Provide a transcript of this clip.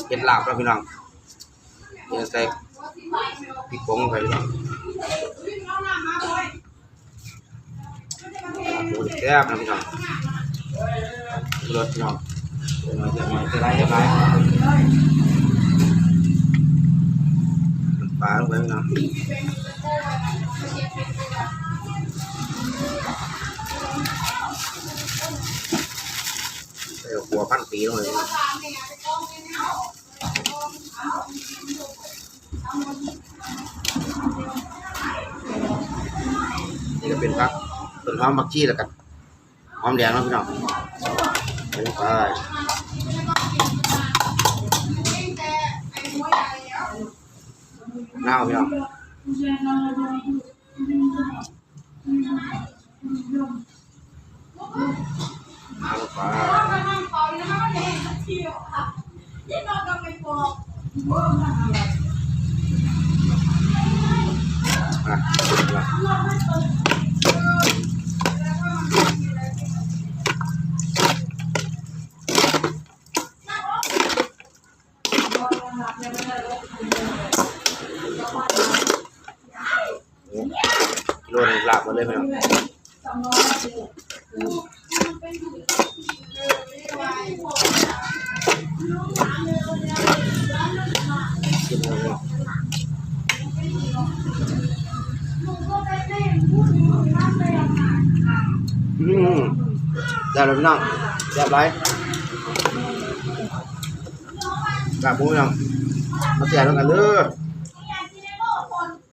ເຮັດລາບເນາະພີ່ນ້ອງ ເຮັດໃສ່ພິກຜົງລົງໄປພີ່ນ້ອງ ໂອ້ ແຊບນະພີ່ນ້ອງ ລົດພີ່ນ້ອງ ເຈັບໜ້ອຍ ເຈັບໜ້ອຍ ເຈັບຫຼາຍ ເຈັບຫຼາຍ ປາລົງໄປພີ່ນ້ອງ ໃສ່ຫົວພັນປີລົງໄປພີ່ນ້ອງ. ນີ້ກໍເປັນຜັກ ຕົ້ນຫອມ ຜັກຊີ ແລ້ວກໍຫອມແດງເນາະພີ່ນ້ອງ ໃສ່ລົງໄປ ນາວພີ່ນ້ອງ. ເອົາລະໄປ ອ່ະ ໂອ້ ກິໂລໜຶ່ງລາບໝົດເລີຍພີ່ນ້ອງ ອືມ ແຊບເລີຍພີ່ນ້ອງ ແຊບຫຼາຍ ລາບໝູພີ່ນ້ອງ ມາແຊບນຳກັນເດີ.